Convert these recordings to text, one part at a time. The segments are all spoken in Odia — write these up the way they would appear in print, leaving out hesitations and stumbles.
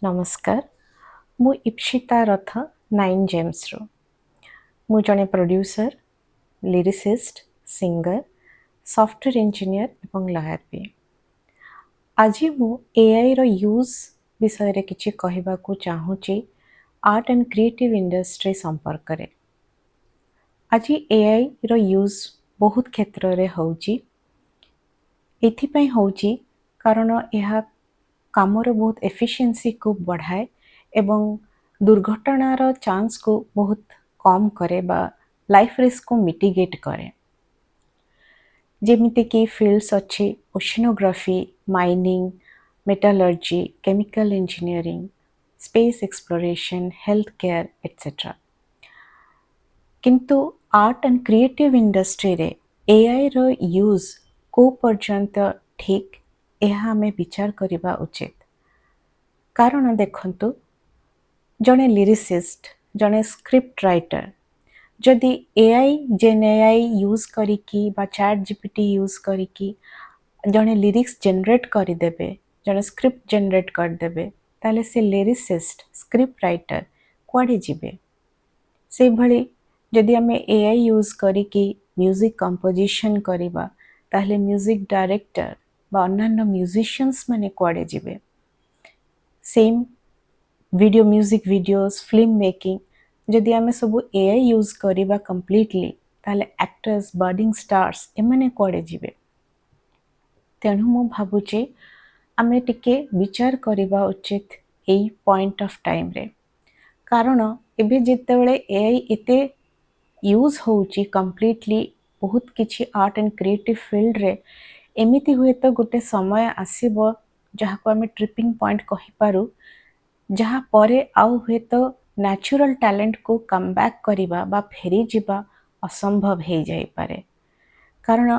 ନମସ୍କାର। ମୁଁ ଇପ୍ସିତା ରଥ, ନାଇନ୍ ଜେମ୍ସରୁ। ମୁଁ ଜଣେ producer, lyricist, singer, software engineer ଏବଂ ଲୟର୍ ବି। ଆଜି ମୁଁ ଏଆଇର ୟୁଜ୍ ବିଷୟରେ କିଛି କହିବାକୁ ଚାହୁଁଛି ଆର୍ଟ ଆଣ୍ଡ କ୍ରିଏଟିଭ୍ ଇଣ୍ଡଷ୍ଟ୍ରି ସମ୍ପର୍କରେ। ଆଜି ଏଆଇର ୟୁଜ୍ ବହୁତ କ୍ଷେତ୍ରରେ ହେଉଛି। ଏଥିପାଇଁ ହେଉଛି କାରଣ ଏହା କାମର ବହୁତ ଏଫିସିଏନ୍ସିକୁ ବଢ଼ାଏ ଏବଂ ଦୁର୍ଘଟଣାର ଚାନ୍ସକୁ ବହୁତ କମ୍ କରେ ବା ଲାଇଫ୍ ରିସ୍କକୁ ମିଟିଗେଟ୍ କରେ। ଯେମିତିକି ଫିଲ୍ଡସ୍ ଅଛି oceanography, mining, metallurgy, chemical engineering, space exploration, health care, etcetera. କିନ୍ତୁ ଆର୍ଟ ଆଣ୍ଡ କ୍ରିଏଟିଭ୍ ଇଣ୍ଡଷ୍ଟ୍ରିରେ ଏଆଇର ୟୁଜ୍ କେଉଁ ପର୍ଯ୍ୟନ୍ତ ଠିକ୍, ଏହା ଆମେ ବିଚାର କରିବା ଉଚିତ। କାରଣ ଦେଖନ୍ତୁ, ଜଣେ ଲିରିସିଷ୍ଟ, ଜଣେ ସ୍କ୍ରିପ୍ଟ ରାଇଟର ଯଦି ଏଆଇ, ଜେନ୍ ଏଆଇ ୟୁଜ୍ କରିକି ବା ଚାଟ୍ ଜିପିଟି ୟୁଜ୍ କରିକି ଜଣେ ଲିରିକ୍ସ ଜେନେରେଟ୍ କରିଦେବେ, ଜଣେ ସ୍କ୍ରିପ୍ଟ ଜେନେରେଟ୍ କରିଦେବେ, ତାହେଲେ ସେ ଲିରିସିଷ୍ଟ, ସ୍କ୍ରିପ୍ଟ ରାଇଟର କୁଆଡ଼େ ଯିବେ? ସେଇଭଳି ଯଦି ଆମେ ଏଆଇ ୟୁଜ୍ କରିକି ମ୍ୟୁଜିକ୍ କମ୍ପୋଜିସନ୍ କରିବା, ତାହେଲେ ମ୍ୟୁଜିକ୍ ଡାଇରେକ୍ଟର ବା ଅନ୍ୟାନ୍ୟ ମ୍ୟୁଜିସିଆନ୍ସ ମାନେ କୁଆଡ଼େ ଯିବେ? Same video, music videos, film making, ଯଦି ଆମେ ସବୁ ଏଆଇ ୟୁଜ୍ କରିବା କମ୍ପ୍ଲିଟଲି, ତାହେଲେ ଆକ୍ଟର୍ସ, ବଡ଼ିଂ ଷ୍ଟାର୍ସ ଏମାନେ କୁଆଡ଼େ ଯିବେ? ତେଣୁ ମୁଁ ଭାବୁଛି ଆମେ ଟିକେ ବିଚାର କରିବା ଉଚିତ ଏଇ ପଏଣ୍ଟ ଅଫ୍ ଟାଇମ୍ରେ। କାରଣ ଏବେ ଯେତେବେଳେ ଏଆଇ ଏତେ ୟୁଜ୍ ହେଉଛି କମ୍ପ୍ଲିଟଲି ବହୁତ କିଛି ଆର୍ଟ ଆଣ୍ଡ କ୍ରିଏଟିଭ୍ ଫିଲ୍ଡରେ, ଏମିତି ହୁଏତ ଗୋଟେ ସମୟ ଆସିବ ଯାହାକୁ ଆମେ ଟ୍ରିପିଂ ପଏଣ୍ଟ କହିପାରୁ, ଯାହା ପରେ ଆଉ ହୁଏତ ନ୍ୟାଚୁରାଲ ଟ୍ୟାଲେଣ୍ଟକୁ କମ୍ ବ୍ୟାକ୍ କରିବା ବା ଫେରିଯିବା ଅସମ୍ଭବ ହେଇଯାଇପାରେ। କାରଣ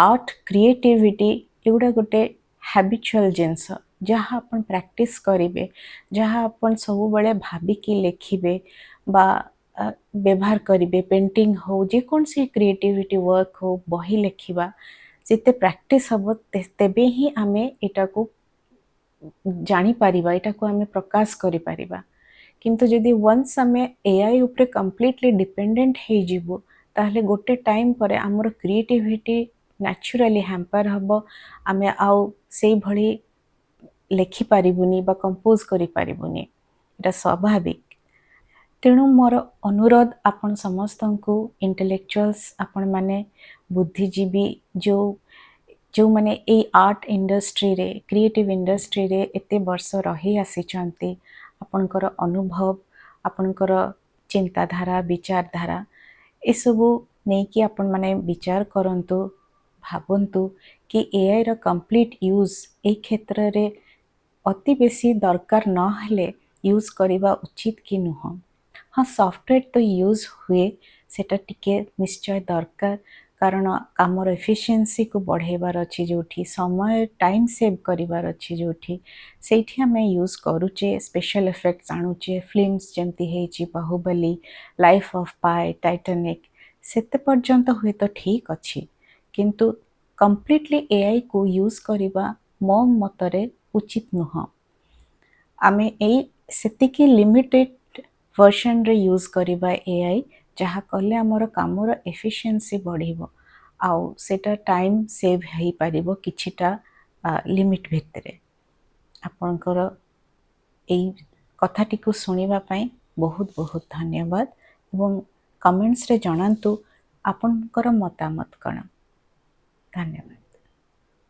ଆର୍ଟ, କ୍ରିଏଟିଭିଟି ଏଗୁଡ଼ା ଗୋଟେ ହ୍ୟାବିଚୁଆଲ ଜିନିଷ। ଯାହା ଆପଣ ପ୍ରାକ୍ଟିସ୍ କରିବେ, ଯାହା ଆପଣ ସବୁବେଳେ ଭାବିକି ଲେଖିବେ ବା ବ୍ୟବହାର କରିବେ, ପେଣ୍ଟିଂ ହଉ, ଯେକୌଣସି କ୍ରିଏଟିଭିଟି ୱାର୍କ ହଉ, ବହି ଲେଖିବା, ଯେତେ ପ୍ରାକ୍ଟିସ୍ ହେବ, ତେବେ ହିଁ ଆମେ ଏଟାକୁ ଜାଣିପାରିବା, ଏଟାକୁ ଆମେ ପ୍ରକାଶ କରିପାରିବା। କିନ୍ତୁ ଯଦି ୱାନ୍ସ ଆମେ ଏଆଇ ଉପରେ କମ୍ପ୍ଲିଟଲି ଡିପେଣ୍ଡେଣ୍ଟ ହେଇଯିବୁ, ତାହେଲେ ଗୋଟେ ଟାଇମ୍ ପରେ ଆମର କ୍ରିଏଟିଭିଟି ନ୍ୟାଚୁରାଲି ହ୍ୟାମ୍ପର ହେବ। ଆମେ ଆଉ ସେଇଭଳି ଲେଖିପାରିବୁନି ବା କମ୍ପୋଜ୍ କରିପାରିବୁନି। ଏଇଟା ସ୍ୱାଭାବିକ। ତେଣୁ ମୋର ଅନୁରୋଧ ଆପଣ ସମସ୍ତଙ୍କୁ, ଇଣ୍ଟେଲେକ୍ଚୁଆଲ୍ସ, ଆପଣମାନେ ବୁଦ୍ଧିଜୀବୀ, ଯେଉଁମାନେ ଏଇ ଆର୍ଟ ଇଣ୍ଡଷ୍ଟ୍ରିରେ, କ୍ରିଏଟିଭ୍ ଇଣ୍ଡଷ୍ଟ୍ରିରେ ଏତେ ବର୍ଷ ରହି ଆସିଛନ୍ତି, ଆପଣଙ୍କର ଅନୁଭବ, ଆପଣଙ୍କର ଚିନ୍ତାଧାରା, ବିଚାରଧାରା, ଏସବୁ ନେଇକି ଆପଣମାନେ ବିଚାର କରନ୍ତୁ, ଭାବନ୍ତୁ କି ଏଆଇର କମ୍ପ୍ଲିଟ୍ ୟୁଜ୍ ଏଇ କ୍ଷେତ୍ରରେ ଅତି ବେଶୀ ଦରକାର ନହେଲେ ୟୁଜ୍ କରିବା ଉଚିତ କି ନୁହଁ। ହଁ, ସଫ୍ଟୱେର୍ ତ ୟୁଜ୍ ହୁଏ, ସେଟା ଟିକେ ନିଶ୍ଚୟ ଦରକାର। କାରଣ କାମର ଏଫିସିଏନ୍ସିକୁ ବଢ଼େଇବାର ଅଛି ଯେଉଁଠି, ସମୟ, ଟାଇମ୍ ସେଭ୍ କରିବାର ଅଛି ଯେଉଁଠି, ସେଇଠି ଆମେ ୟୁଜ୍ କରୁଛେ। ସ୍ପେଶାଲ ଏଫେକ୍ଟସ୍ ଆଣୁଛେ, ଫିଲ୍ମସ୍ ଯେମିତି ହେଇଛି ବାହୁବଲି, ଲାଇଫ୍ ଅଫ୍ ପାଏ, ଟାଇଟାନିକ୍, ସେତେ ପର୍ଯ୍ୟନ୍ତ ହୁଏତ ଠିକ୍ ଅଛି। କିନ୍ତୁ କମ୍ପ୍ଲିଟଲି ଏଆଇକୁ ୟୁଜ୍ କରିବା ମୋ ମତରେ ଉଚିତ ନୁହଁ। ଆମେ ଏଇ ସେତିକି ଲିମିଟେଡ୍ ଭର୍ସନରେ ୟୁଜ୍ କରିବା ଏଆଇ, ଯାହା କଲେ ଆମର କାମର ଏଫିସିଏନ୍ସି ବଢ଼ିବ ଆଉ ସେଇଟା ଟାଇମ୍ ସେଭ୍ ହେଇପାରିବ କିଛିଟା ଲିମିଟ୍ ଭିତରେ। ଆପଣଙ୍କର ଏଇ କଥାଟିକୁ ଶୁଣିବା ପାଇଁ ବହୁତ ବହୁତ ଧନ୍ୟବାଦ ଏବଂ କମେଣ୍ଟସରେ ଜଣାନ୍ତୁ ଆପଣଙ୍କର ମତାମତ କ'ଣ। ଧନ୍ୟବାଦ।